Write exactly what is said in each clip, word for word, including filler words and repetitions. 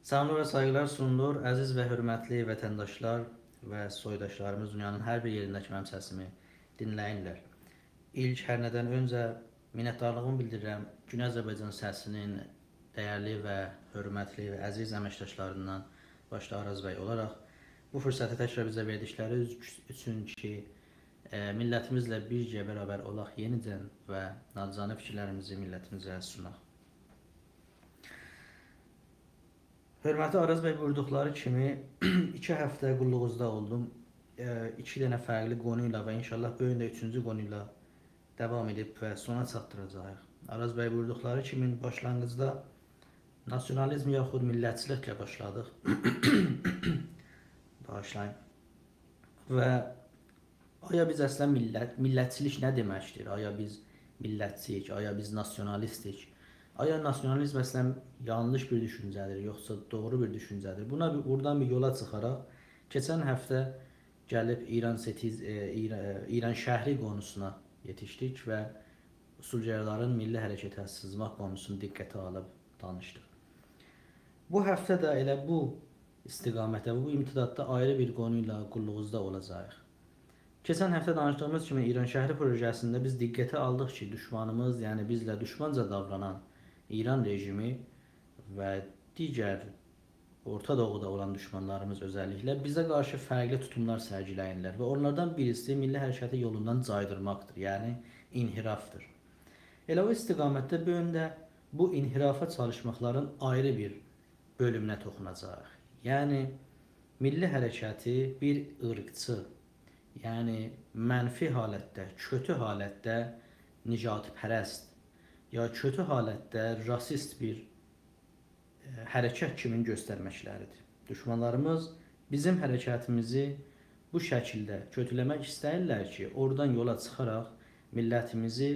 سلاملار و سایغیلار سونولور. عزیز و حؤرمتلی وطنداشلار و سویداشلاریمیز، دونیانین هر بیر یئرینده کی منیم سسیمی دینله‌ییرلر. ایلک هر نه‌دن اؤنجه منتدارلیغیمی بیلدیریرم گونئی آذربایجان سسی‌نین دیرلی و حؤرمتلی و عزیز امکداشلاریندان، باشدا آراز بی اولاراق، بو فرصتی تکرار بیزه وئردیکلری اوز-، اوچون کی، ائ، میللتیمیزله بیرگه برابر اولاق یئنیدن و ناچیزانه فیکیرلریمیزی میللتیمیزه سوناق. حؤرمتلی آراز بی بویوردوقلاری کیمی، ایکی هفته قوللوغونوزدا اولدوم. ائ، ایکی دنه فرقلی قونو ایله و انشاءالله بو گون ده اوچونجو قونو ایله داوام ائدیب و سونا چاتدیراجاغیق. آراز بی بویوردوقلاری کیمی باشلانغیجدا ناسیونالیزم یاخود میللتچیلیکله باشلادیق. باغیشلایین. و آیا بیز اصلا میللت، میللتچیلیک نه دئمکدیر؟ آیا بیز میللتچی‌ییک؟ آیا بیز ناسیونالیستیک؟ آیا ناسیونالیزم اصلا یانلیش بیر دوشونجه‌دیر، یوخسا دوغرو بیر دوشونجه‌دیر؟ بونا بیر، بورادان بیر یولا چیخاراق، کئچن هفته گلیب ایران ستیز، ائ، ایرا-، ائ، ایرانشهری قونوسونا یئتیشدیک و اصولگرالارین میللی حرکته سیزماق قونوسونو دقته آلیب دانیشدیق. بو هفته ده ائله بو استقامتده، بو امتداددا آیری بیر قونو ایله قوللوغونوزدا اولاجاغیق. کئچن هفته دانیشدیغیمیز کیمی ایرانشهری پروژه‌سینده بیز دقته آلدیق کی، دوشمانیمیز، یعنی بیزله دوشمانجا داورانان ایران رژیمی و دیگر اورتا دوغودا اولان دوشمانلاریمیز اؤزللیکله بیزه قارشی فرقلی توتوملار سرگیله‌ییرلر و اونلاردان بیریسی میللی حرکتی یولوندان جایدیرماقدیر، یعنی انحرافدیر. ائله او استقامتده بو گون ده بو انحرافا چالیشماقلارین آیری بیر بؤلومونه توخوناجاغیق. یعنی، میللی حرکتی بیر عیرقچی، یعنی منفی حالتده، کؤتو حالتده نژادپرست، یا کؤتو حالتده راسیست بیر، ائ، حرکت کیمی گؤسترمکلریدیر. دوشمانلاریمیز بیزیم حرکتیمیزی بو شکیلده کؤتوله‌مک ایسته‌ییرلر کی، اورادان یولا چیخاراق میللتیمیزی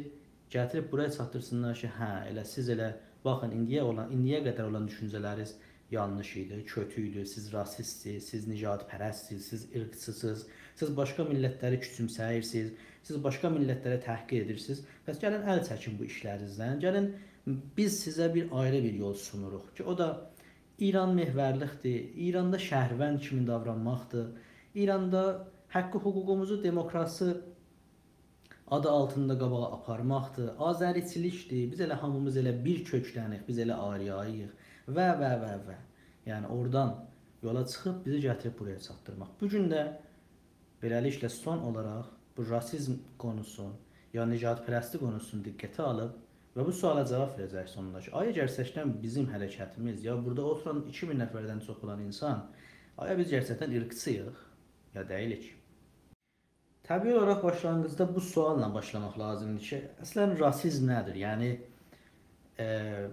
گتیریب بورایا چاتدیرسینلار کی، هه، ائله سیز ائله باخین، ایندییه اولان، ایندییه قدر اولان دوشونجه‌لرینیز یانلیش ایدی، کؤتو ایدی، سیز راسیستسیز، سیز نژادپرستسیز، سیز عیرقچی‌سیز، سیز باشقا میللتلری کوچومسه‌ییرسینیز، سیز باشقا میللتلری تحقیر ائدیرسینیز. پس گلین ال چکین بو ایشلرینیزدن، گلین بیز سیزه بیر آیری بیر یول سونوروق کی، او دا ایران‌محورلیکدیر، ایراندا شهروند کیمی داورانماقدیر، ایراندا حق و حقوقوموزو دموکراسی آدی آلتیندا قاباغا آپارماقدیر، آذریچیلیکدیر، بیز ائله هامیمیز ائله بیر کؤکدنیک، بیز ائله آریاییق و، و، و، و. یعنی اورادان یولا چیخیب بیزی گتیریب بورایا چاتدیرماق. بو گون ده بئله‌لیکله سون اولاراق بو راسیزم قونوسون، یا نژادپرستلیک قونوسونو دقته آلیب و بو سؤالا جاواب وئره‌جک سونوندا کی، آیا گئرچکدن بیزیم حرکتیمیز، یا بورادا اوتوران ایکی مین نفردن چوخ اولان اینسان، آیا بیز گئرچکدن عیرقچی‌ییق، یا دئییلیک؟ طبیعی اولاراق باشلانغیجدا بو سؤاللا باشلاماق لازیمدیر کی، اصلا راسیزم نه‌دیر؟ یعنی، ائ،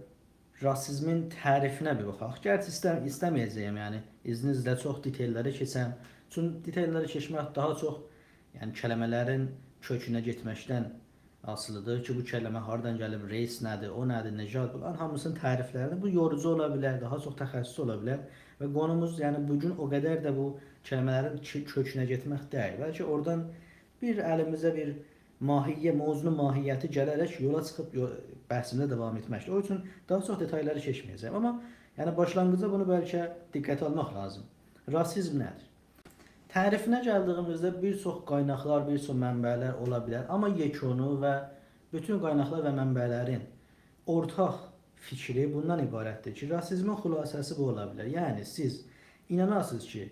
راسیزمین تعریفینه بیر باخاق. گرچی ایستم-، ایسته‌مه‌یه‌جه‌یم، یعنی، اذنینیزله چوخ دیتئیل‌لره کئچم. چون دیتئیل‌لره کئچمک داها چوخ، یعنی، کلمه‌لرین کؤکونه گئتمکدن آسیلیدیر کی، بو کلمه هاردان گلیب، race نه‌دیر، او نه‌دیر، نژاد، بونلارین هامیسینین تعریف‌لرینی، بو یوروجو اولا بیلر، داها چوخ تخصصی اولا بیلر و قونوموز، یعنی، بو گون او قدر ده بو کلمه‌لرین کی-، کؤکونه گئتمک دئییل. بلکه اورادان بیر الیمیزه بیر ماهیه، موضوعنون ماهیتی گله‌رک یولا چیخیب یو-، بحثیمیزه داوام ائتمکدیر. او اوچون داها چوخ دیتئیل‌لره کئچمه‌یه‌جم. آمما، یعنی، باشلانغیجدا بونو بلکه دقته آلماق لازیم. راسیزم نه‌دیر؟ تعریفینه گلدیییمیزده بیر چوخ قایناقلار، بیر چوخ منبع‌لر اولا بیلر. آمما یکونو و بوتون قایناقلار و منبع‌لرین اورتاق فیکری بوندان عبارتدیر کی، راسیزمین خلاصه‌سی بو اولا بیلر. یعنی، سیز ایناناسینیز کی،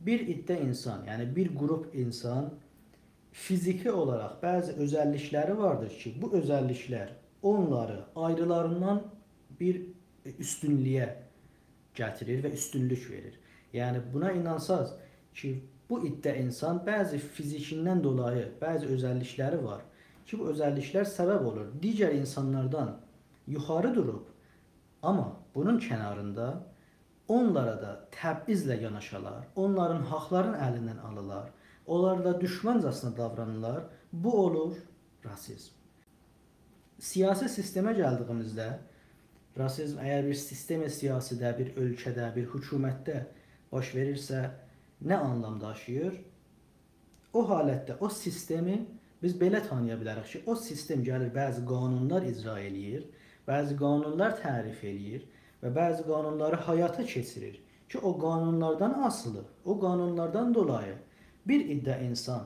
بیر عده اینسان، یعنی بیر گروپ اینسان فیزیکی اولاراق بعضی اؤزللیک‌لری واردیر کی، بو اؤزللیک‌لر اونلاری آیریلاریندان بیر اوستونلویه گتیریر و اوستونلوک وئریر. یعنی، بونا اینانساز کی، بو عده اینسان بعضی فیزیکیندن دولایی بعضی اؤزللیک‌لری وار کی، بو اؤزللیک‌لر سبب اولور دیگر اینسانلاردان یوخاری دوروب، آمما بونون کناریندا اونلارا دا تبعیضله یاناشالار، اونلارین حاقلارینی الیندن آلالار، اونلارلا دوشمانجاسینا داورانالار، بو اولور راسیزم. سیاسی سیستمه گلدیییمیزده، راسیزم اگر بیر سیستم سیاسیده، بیر اؤلکه‌ده، بیر حکومتده باش وئریرسه، نه آنلام داشیییر؟ او حالتده او سیستمی بیز بئله تانییا بیلریک کی، او سیستم گلیر، بعضی قانونلار اجرا ائله‌ییر، بعضی قانونلار تعریف ائله‌ییر و بعضی قانونلاری حیاتا کئچیریر کی، او قانونلاردان آسیلی، او قانونلاردان دولایی بیر عده اینسان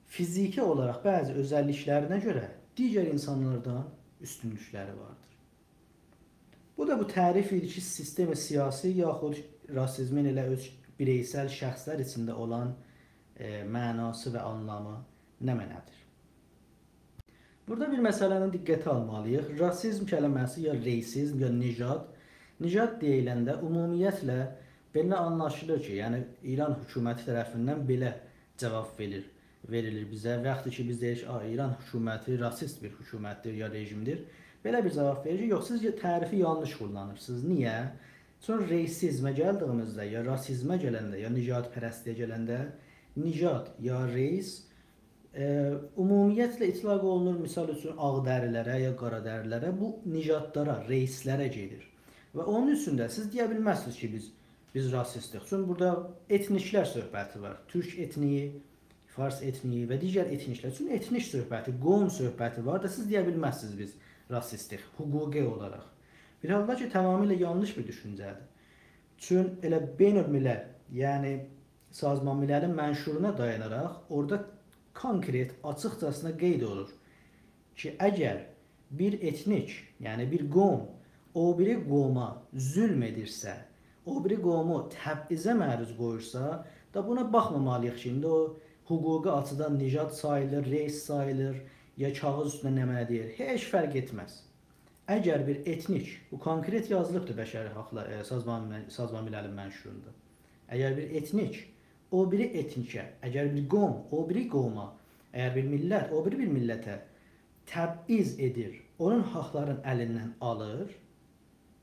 فیزیکی اولاراق بعضی اؤزللیکلرینه گؤره دیگر اینسانلاردان اوستونلوکلری واردیر. بو دا بو تعریف ایدی کی، سیستم سیاسی یاخود راسیزمین ائله اؤز بیرئیسل شخصلر ایچینده اولان، ائ، معناسی و آنلامی نمنه‌دیر؟ بورادا بیر مسئله‌نی دقته آلمالی‌ییق. راسیزم کلمه‌سی یا ریسیزم یا نژاد، نژاد دئییلنده عمومیتله بئله آنلاشیلیر کی، یعنی ایران حکومتی طرفیندن بئله جواب وئریر، وئریلیر بیزه. وقتی کی، بیز دئییریک، «آ، ایران حکومتی راسیست بیر حکومتدیر یا رژیمدیر»، بئله بیر جواب وئریر کی، «یوخ، سیز تعریفی یانلیش قوللانیرسینیز.» نییه؟ چونکی ریسیزمه گلدیییمیزده، یا راسیزمه گلنده، یا نژادپرستلییه گلنده، نژاد یا ریس، ائ، عمومیتله اطلاق اولونور، مثال اوچون، آغ‌دری‌لره یا قارادری‌لره، بو نژادلارا، ریسلره گئدیر. و اونون اوچون ده سیز دئیه بیلمزسینیز کی، بیز، بیز راسیستیک. چونکی بورادا ائتنیکلر صحبتی وار. تورک ائتنیگی، فارس ائتنیگی و دیگر ائتنیکلر. چونکی ائتنیک صحبتی، قوم صحبتی وار دا، سیز دئیه بیلمزسینیز بیز راسیستیک، حقوقی اولاراق. بیر حالدا کی، تمامیله یانلیش بیر دوشونجه‌دیر. چون ائله بین‌الملل، یعنی سازمان مللین منشورونا دایاناراق اورادا کونکرئت، آچیقجاسینا قید اولور کی، اگر بیر ائتنیک، یعنی بیر قوم او بیری قوما ظلم ائدیرسه، او بیری قومو تبعیضه معروض قویورسا، دا بونا باخمامالی‌ییق کی، ایندی او حقوقی آچیدان نژاد ساییلیر، ریس ساییلیر، یا کاغیذ اوستونده نمنه دئییر، هئچ فرق ائتمز. اگر بیر ائتنیک، بو کونکرئت یازیلیبدیر بشری حاقلار، ائ، سازمان، سازمان مللین منشوروندا. اگر بیر ائتنیک او بیری ائتنیکه، اگر بیر قوم او بیری قوما، اگر بیر میللت او بیری بیر میللته تبعیض ائدیر، اونون حاقلارینی الیندن آلیر،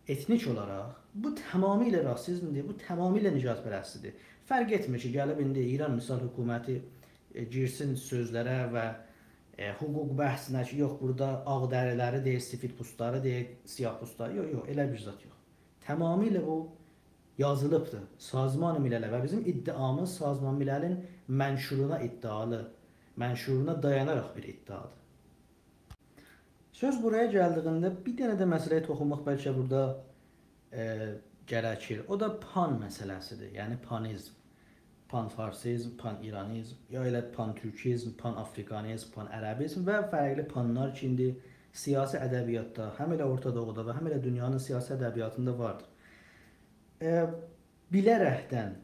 ائتنیک اولاراق، بو تمامیله راسیزمدیر، بو تمامیله نژادپرستلیکدیر. فرق ائتمیر کی، گلیب ایندی ایران مثال حکومتی، ائ، گیرسین سؤزلره و، ائ، حقوق بحثینه کی، یوخ، بورادا آغ‌دری‌لری دئییر، سفیدپوستلاری دئییر، سیاه‌پوستلاری، یوخ، یوخ، ائله بیر زاد یوخ. تمامیله بو یازیلیبدیر سازمان ملله و بیزیم ادعامیز سازمان مللین منشورونا ادعالی، منشورونا دایاناراق بیر ادعادیر. سؤز بورایا گلدییینده بیر دنه ده مسئله‌یه توخونماق بلکه بورادا، ائ، گرکیر. او دا پان مسئله‌سیدیر، یعنی پانیزم. پان‌فارسیزم، پان‌ایرانیزم، یا ائله پان‌تورکیزم، پان‌آفریکانیزم، پان‌عربیزم و فرقلی پانلار کی، ایندی سیاسی ادبیاتدا، هم ائله اورتا دوغودا و هم ائله دونیانین سیاسی ادبیاتیندا واردیر. ائ، بیله‌رکدن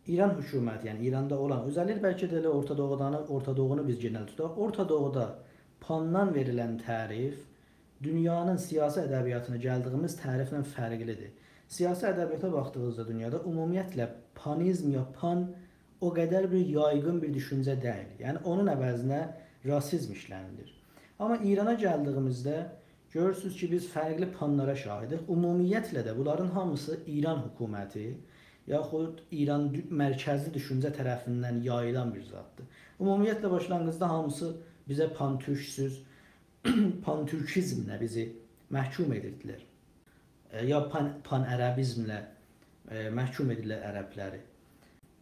ایران حکومتی، یعنی ایراندا اولان، اؤزللیکله بلکه ده ائله اورتا دوغودان، اورتا دوغونو بیز گئنل توتاق. اورتا دوغودا پاندان وئریلن تعریف دونیانین سیاسی ادبیاتینا گلدیییمیز تعریفله فرقلیدیر. سیاسی ادبیاتا باخدیغینیزدا دونیادا عمومیتله پانیزم یا پان او قدر بیر یایغین بیر دوشونجه دئییل. یعنی اونون عوضینه راسیزم ایشله‌نیلیر. آمما ایرانا گلدیییمیزده گؤرورسونوز کی، بیز فرقلی پانلارا شاهیدیک. عمومیتله ده بونلارین هامیسی ایران حکومتی یاخود ایران دو-، مرکزلی دوشونجه طرفیندن یاییلان بیر زاددیر. عمومیتله باشلانغیجدا هامیسی بیزه پان‌تورک سؤز، پان‌تورکیزمله بیزی محکوم ائدیردیلر. ائ، یا پان-، پان‌عربیزمله، ائ، محکوم ائدیرلر عربلری.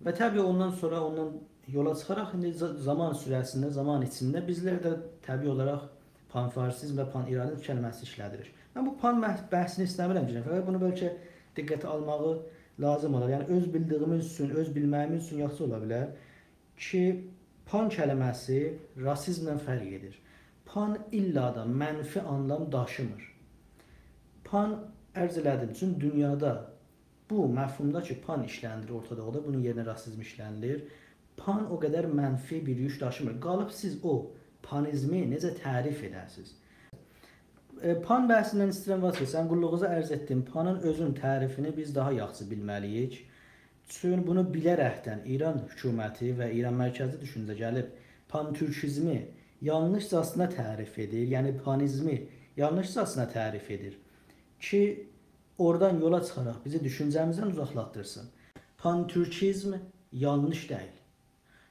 و طبیعی اوندان سونرا اوندان یولا چیخاراق ایندی زا-، زامان سوره‌سینده، زامان ایچینده بیزلر ده طبیعی اولاراق پان‌فارسیزم و پان‌ایرانیزم کلمه‌سی ایشله‌دیریک. من بو پان بح-، بحثینی ایسته‌میرم کی، فقط بونو بلکه دقته آلماغی لازیم اولار. یعنی اؤز بیلدیییمیز اوچون، اؤز بیلمه‌ییمیز اوچون یاخشی اولا بیلر کی، پان کلمه‌سی راسیزمله فرق ائدیر. پان ایللا دا منفی آنلام داشیمیر. پان، عرض ائله‌دیم، چون دونیادا بو مفهومدا کی، پان ایشله‌نیلیر اورتا دوغودا، بونون یئرینه راسیزم ایشله‌نیلیر. پان او قدر منفی بیر یوک داشیمیر. قالیب سیز او پانیزمی نئجه تعریف ائده‌سینیز؟ ائ، پان بحثیندن ایسته‌ییرم واز کئچم. قوللوغونوزا عرض ائتدیم. پانین اؤزون تعریفینی بیز داها یاخشی بیلمه‌لی‌ییک. چون بونو بیله‌رکدن ایران حکومتی و ایران مرکزلی دوشونجه گلیب پان‌تورکیزمی یانلیشجاسینا تعریف ائدیر. یعنی پانیزمی یانلیشجاسینا تعریف ائدیر کی، اورادان یولا چیخاراق بیزی دوشونجه‌میزدن اوزاقلاتدیرسین. پان‌تورکیزم یانلیش دئییل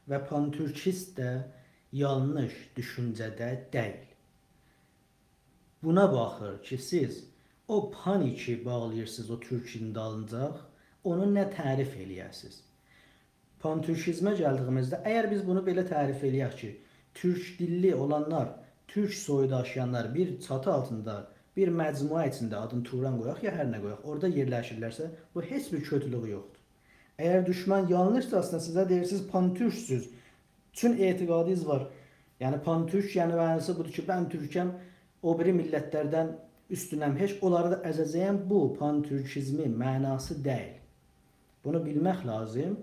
و پان‌تورکیست ده یانلیش دوشونجه‌ده دئییل. بونا باخیر کی، سیز او پانی کی باغلاییرسینیز او تورکونون دالینجاق، اونو نه تعریف ائله‌یه‌سینیز. پان‌تورکیزمه گلدیییمیزده، اگر بیز بونو بئله تعریف ائله‌یک کی، تورک دیللی اولانلار، تورک سویو داشییانلار بیر چاتی آلتیندا بیر مجموعه ایچینده، آدینی توران قویاق یا هر نه قویاق، اورادا یئرلشیرلرسه، بو هئچ بیر کؤتولویو یوخدور. اگر دوشمن یانلیشدیرسا، سیزه دئییر: «سیز پان‌تورکسوز.» چون اعتقادینیز وار. یعنی پان‌تورک، یعنی معناسی بودور کی، من تورکم، او بیری میللتلردن اوستونم، هئچ اونلاری دا ازه‌جه‌یم. بو پان‌تورکیزمین معناسی دئییل. بونو بیلمک لازیم.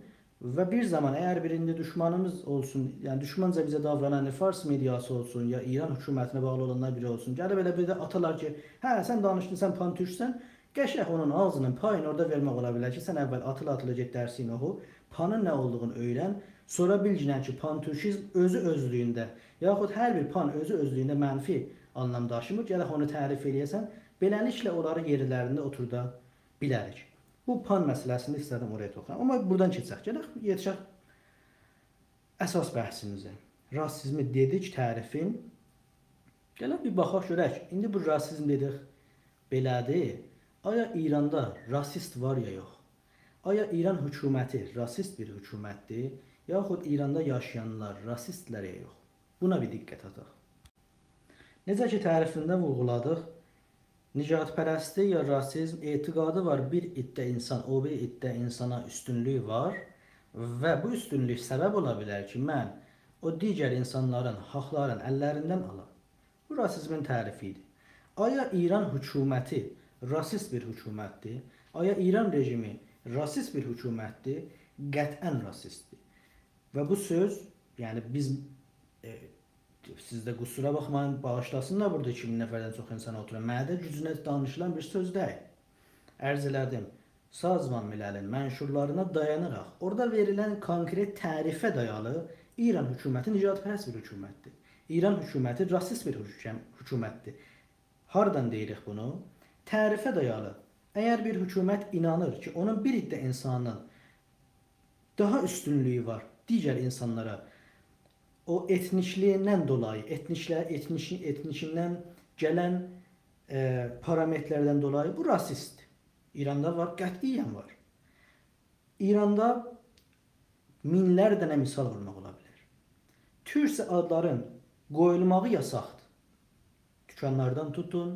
و بیر زامان اگر بیر ایندی دوشمانیمیز اولسون، یعنی دوشمانجا بیزه داورانان فارس مئدیاسی اولسون، یا ایران حکومتینه باغلی اولانلار بیری اولسون، گلیب ائله بیر ده آتالار کی، «هه، سن دانیشدین، سن پان‌تورکسن»، قشنگ اونون آغزینین پایینی اورادا وئرمک اولا بیلر کی، سن اول آتیلا-آتیلا گئت درسینی اوخو، پانین نه اولدوغونو اؤیرن، سونرا بیلگینن کی، پان‌تورکیزم اؤزو اؤزلویونده، یاخود هر بیر پان اؤزو اؤزلویونده منفی آنلام داشیمیر، گرک اونو تعریف ائله‌یه‌سن، بئله‌لیکله اونلاری یئرلرینده اوتوردا بیلریک. بو پان مسئله‌سینی ایسته‌دیم اورایا توخونام. آمما بورادان کئچک، گلک یئتیشک اساس بحثیمیزه. راسیزمی دئدیک، تعریفین. گلک بیر باخاق گؤرک. ایندی بو راسیزم دئدیک، بئله‌دیر. آیا ایراندا راسیست وار یا یوخ؟ آیا ایران حکومتی راسیست بیر حکومتدیر، یاخود ایراندا یاشایانلار راسیستلر یا یوخ؟ بونا بیر دقت آتاق. نئجه کی، تعریفینده وورغولادیق، نژادپرستی یا راسیزم اعتقادی وار بیر عده اینسان او بیری عده اینسانا اوستونلویو وار و بو اوستونلوک سبب اولا بیلر کی، من او دیگر اینسانلارین حاقلارین اللریندن آلام. بو راسیزمین تعریفی ایدی. آیا ایران حکومتی راسیست بیر حکومتدیر؟ آیا ایران رژیمی راسیست بیر حکومتدیر؟ قطعاً راسیستدیر. و بو سؤز، یعنی بیز، ائ، سیز ده قصورا باخمایین، باغیشلاسینلار، بورادا ایکی مین نفردن چوخ اینسان اوتورور. معده گوجونه دانیشیلان بیر سؤز دئییل. عرض ائله‌دیم، سازمان مللین منشورلارینا دایاناراق، اورادا وئریلن کونکرئت تعریفه دایالی ایران حکومتی نژادپرست بیر حکومتدیر. ایران حکومتی راسیست بیر حکوم-، حکومتدیر. هاردان دئییریک بونو؟ تعریفه دایالی. اگر بیر حکومت اینانیر کی، اونون بیر عده اینسانین داها اوستونلویو وار دیگر اینسانلارا، او ائتنیکلیگیندن دولایی، ائتنیکله-، ائتنیکی-، ائتنیکیندن گلن، ائ، پارامترلردن دولایی، بو راسیست. ایراندا وار، قطعیاً وار. ایراندا مینلر دنه مثال وورماق اولا بیلر. تورکجه آدلارین قویولماغی یاساقدیر. دوکانلاردان توتون،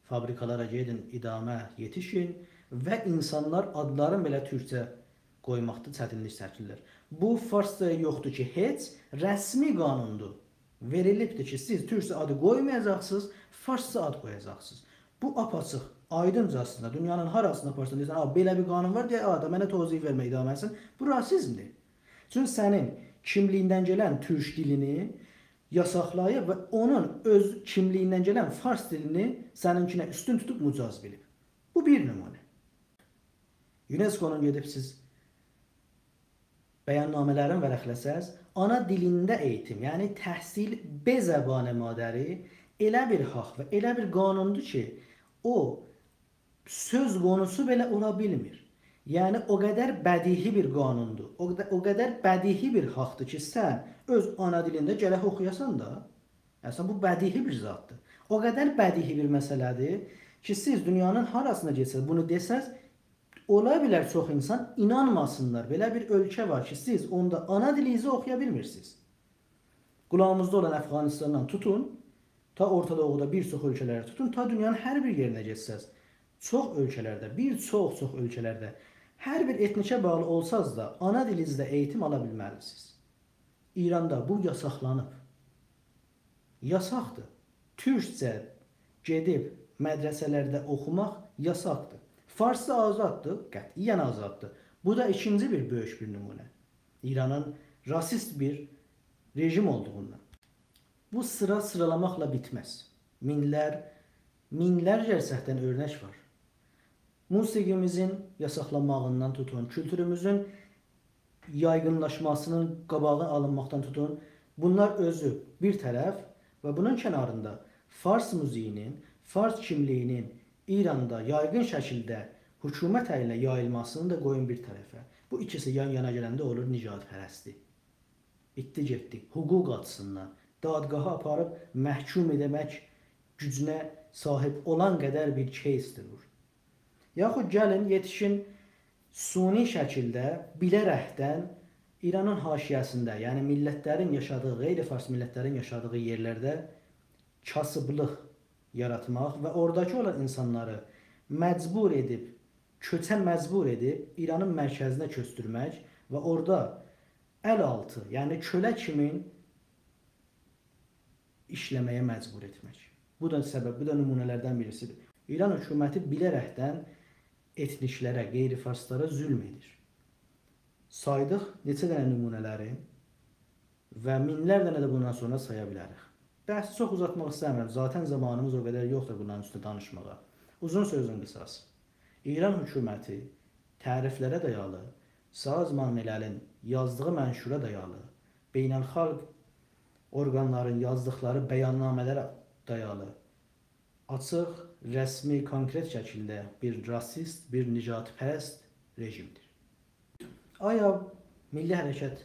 فابریکالارا گئدین، ادامه یئتیشین و اینسانلار آدلارین بئله تورکجه قویماقدا چتینلیک چکیرلر. بو فارسجایا یوخدور کی، هئچ، رسمی قانوندور. وئریلیبدیر کی، سیز تورکجه آدی قویمایاجاقسینیز، فارسجا آد قویاجاقسینیز. بو آپ‌آچیق، آیدینجاسینا، دونیانین هاراسینا آپارسان، دئیه‌سن، «آ، بئله بیر قانون وار»، دئیر، «آ، دا منه توضیح وئرمه، ادامه‌سین.» بو راسیزمدیر. چونکی سنین کیملیگیندن گلن تورک دیلینی یاساقلاییب و اونون اؤز کیملیگیندن گلن فارس دیلینی سنینکینه اوستون توتوب مجاز بیلیب. بو بیر نمونه. یونسکونون گئدیب سیز بیاننامه‌لرین ورقله‌سز، آنا دیلینده ائییتیم، یعنی تحصیل به زبان مادری ائله بیر حاق و ائله بیر قانوندور کی، او سؤز قونوسو بئله اولا بیلمیر. یعنی او قدر بدیهی بیر قانوندور، او قد-، او قدر بدیهی بیر حاقدیر کی، سن اؤز آنا دیلینده گرک اوخویاسان دا. اصلاً بو بدیهی بیر زاددیر. او قدر بدیهی بیر مسئله‌دیر کی، سیز دونیانین هاراسینا گئتسز، بونو دئسز، اولا بیلر چوخ اینسان اینانماسینلار. بئله بیر اؤلکه وار کی، سیز اوندا آنا دیلینیزی اوخویا بیلمیرسینیز. قولاغیمیزدا اولان افغانستاندان توتون، تا اورتا دوغودا بیر چوخ اؤلکه‌لره توتون، تا دونیانین هر بیر یئرینه گئتسز، چوخ اؤلکه‌لرده، بیر چوخ چوخ اؤلکه‌لرده هر بیر ائتنیکه باغلی اولساز دا، آنا دیلینیزده ائییتیم آلا بیلمه‌لیسینیز. ایراندا بو یاساقلانیب. یاساقدیر. تورکجه گئدیب مدرسه‌لرده اوخوماق یاساقدیر. فارسجا آزاددیر، قطعیاً آزاددیر. بو دا ایکینجی بیر بؤیوک بیر نمونه ایرانین راسیست بیر رژیم اولدوغوندان. بو سیرا سیرالاماقلا بیتمز. مینلر، مینلر گئرچکدن اؤرنک وار. موسیقیمیزین یاساقلانماغیندان توتون، کولتوروموزون یایغینلاشماسینین قاباغی آلینماقدان توتون، بونلار اؤزو بیر طرف و بونون کناریندا فارس موزیگینین، فارس کیملیگینین ایراندا یایغین شکیلده حکومت الینه یاییلماسینی دا قویون بیر طرفه. بو ایکیسی یان-یانا گلنده اولور نژادپرستی. ایتدی گئتدی. حقوق آچیسیندان دادگاها آپاریب محکوم ائتمک گوجونه صاحیب اولان قدر بیر کیسدیر بو. یاخود گلین، یئتیشین سونی شکیلده، بیله‌رکدن ایرانین حاشیه‌سینده، یعنی میللتلرین یاشادیغی، غیر فارس میللتلرین یاشادیغی یئرلرده کاسیبلیق یاراتماق و اوراداکی اولان اینسانلاری مجبور ائدیب، کؤچه مجبور ائدیب ایرانین مرکزینه کؤچدورمک و اورادا ال آلتی، یعنی کؤله کیمین ایشله‌مه‌یه مجبور ائتمک. بو دا سبب، بو دا نمونه‌لردن بیریسی‌دیر. ایران حکومتی بیله‌رکدن ائتنیکلره، غیر فارسلارا ظلم ائدیر. سایدیق نئچه دنه نمونه‌لری و مینلر دنه ده بوندان سونرا سایا بیلریک. بحثی چوخ اوزاتماق ایسته‌میرم. ذاتاً زامانیمیز او قدر یوخدور بونلارین اوسته دانیشماغا. اوزون سؤزون قیساسی. ایران حکومتی تعریفلره دایالی، سازمان مللین یازدیغی منشورا دایالی، بین‌الخالق اورقانلارین یازدیقلاری بیاننامه‌لره دایالی، آچیق، رسمی، کونکرئت شکیلده بیر راسیست، بیر نژادپرست رژیمدیر. آیا میللی حرکت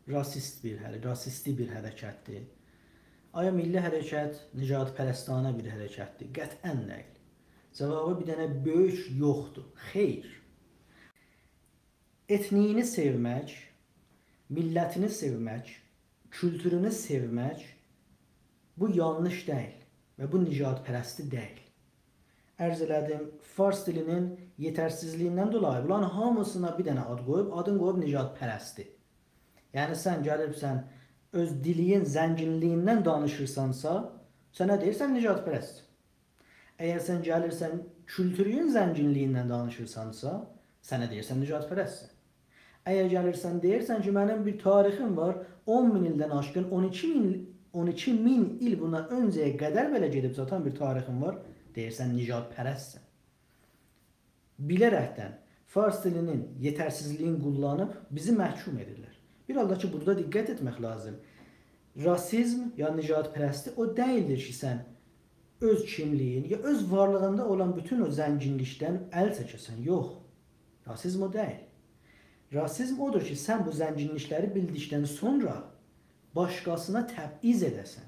راسیست بیر حره-، راسیستی بیر حرکتدیر؟ آیا میللی حرکت نژادپرستانه بیر حرکتدیر؟ قطعاً دئییل. جاوابی بیر دنه بؤیوک یوخدور. خیر. ائتنیگینی سئومک، میللتینی سئومک، کولتورونو سئومک، بو یانلیش دئییل و بو نژادپرستی دئییل. عرض ائله‌دیم، فارس دیلینین یئترسیزلیگیندن دولایی بونلارین هامیسینا بیر دنه آد قویوب، آدین قویوب نژادپرستی. یعنی سن گلیبسن، اؤز دیلین زنگینلیگیندن دانیشیرسانسا، سنه دئییرسن نژادپرست. اگر سن گلیرسن، کولتورون زنگینلیگیندن دانیشیرسانسا، سنه دئییرسن نژادپرستسن. اگر گلیرسن، دئییرسن کی، منیم بیر تاریخیم وار، اون مین ایلدن آشقین، اون ایکی مین، اون ایکی مین ایل بوندان اؤنجه‌یه قدر بئله گئدیب چاتان بیر تاریخیم وار، دئییرسن نژادپرستسن. بیله‌رکدن فارس دیلینین یئترسیزلیگینی قوللانیب بیزی محکوم ائدیرلر. بیر حالدا کی، بورادا دقت ائتمک لازیم. راسیزم یا نژادپرستی او دئییلدیر کی، سن اؤز کیملیگین یا اؤز وارلیغیندا اولان بوتون او زنگینلیکدن ال چکه‌سن. یوخ. راسیزم او دئییل. راسیزم اودور کی، سن بو زنگینلیکلری بیلدیکدن سونرا باشقاسینا تبعیض ائده‌سن.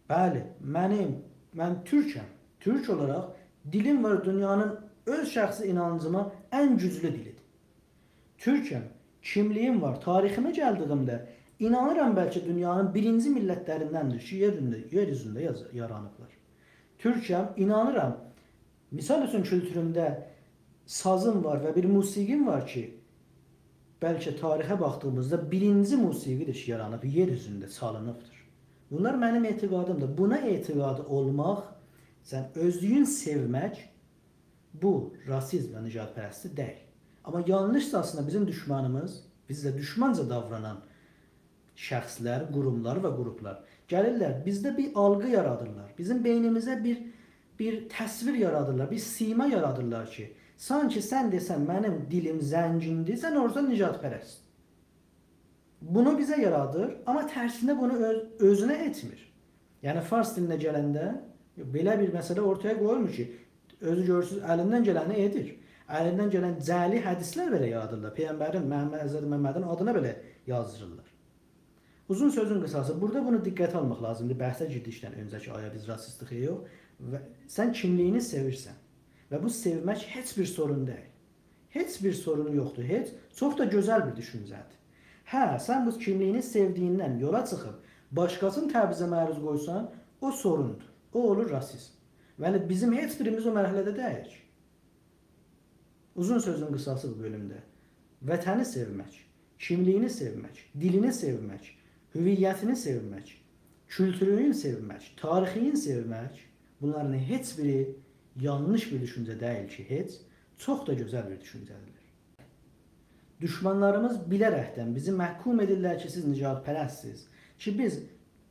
بلی، منیم، من تورکم. تورک اولاراق دیلیم وار، دونیانین اؤز شخصی اینانجیما ان گوجلو دیلیدیر. تورکم، کیملیگیم وار. تاریخیمه گلدیگیمده اینانیرام بلکه دونیانین بیرینجی میللتلریندندیر کی، یئر اوزونده، یئر اوزونده یاز-، یارانیبلار. تورکم، اینانیرام. مثال اوچون، کولتورومده سازیم وار و بیر موسیقیم وار کی، بلکه تاریخه باخدیغیمیزدا بیرینجی موسیقی‌دیر کی، یارانیب، یئر اوزونده چالینیبدیر. بونلار منیم اعتقادیمدیر. بونا اعتقادی اولماق، سن اؤزلویون سئومک، بو راسیزم و نژادپرستی دئییل. آمما یانلیشسا، اصلینده بیزیم دوشمانیمیز، بیزله دوشمانجا داورانان شخصلر، قوروملار و قروپلار گلیرلر، بیزده بیر آلقی یارادیرلار. بیزیم بئینیمیزه بیر، بیر تصویر یارادیرلار، بیر سیما یارادیرلار کی، سانکی سن دئسن، «منیم دیلیم زنگیندیر»، سن اولورسان نژادپرست. بونو بیزه یارادیر، آمما ترسینه بونو اؤز-، اؤزونه ائتمیر. یعنی، فارس دیلینه گلنده بئله بیر مسئله اورتایا قویولمور کی، اؤزو گؤرورسونوز، الیندن گلنی ائدیر. الیندن گلن جعلی حدیثلر بئله یارادیرلار. پیغمبرین، محمد، حضرت محمدین آدینا بئله یازدیریرلار. اوزون سؤزون قیساسی، بورادا بونو دقته آلماق لازیمدیر. بحثه گیردیکدن اؤنجه کی، آیا بیز راسیستیک یا یوخ. و سن کیملیگینی سئویرسن. و بو سئومک هئچ بیر سورون دئییل. هئچ بیر سورونو یوخدور، هئچ. چوخ دا گؤزل بیر دوشونجه‌دیر. هه، سن بو کیملیگینی سئودیگیندن یولا چیخیب باشقاسینی تبعیضه معروض قویسان، او سوروندور. او اولور راسیزم. یعنی، بیزیم هئچ بیریمیز او مرحله‌ده دئییلیک. اوزون سؤزون قیساسی بو بؤلومده. وطنی سئومک، کیملیگینی سئومک، دیلینی سئومک، هویتینی سئومک، کولتورونو سئومک، تاریخینی سئومک، بونلارین هئچ بیری یانلیش بیر دوشونجه دئییل کی، هئچ، چوخ دا گؤزل بیر دوشونجه‌دیرلر. دوشمانلاریمیز بیله‌رکدن بیزی محکوم ائدیرلر کی، سیز نژادپرستسیز. کی، بیز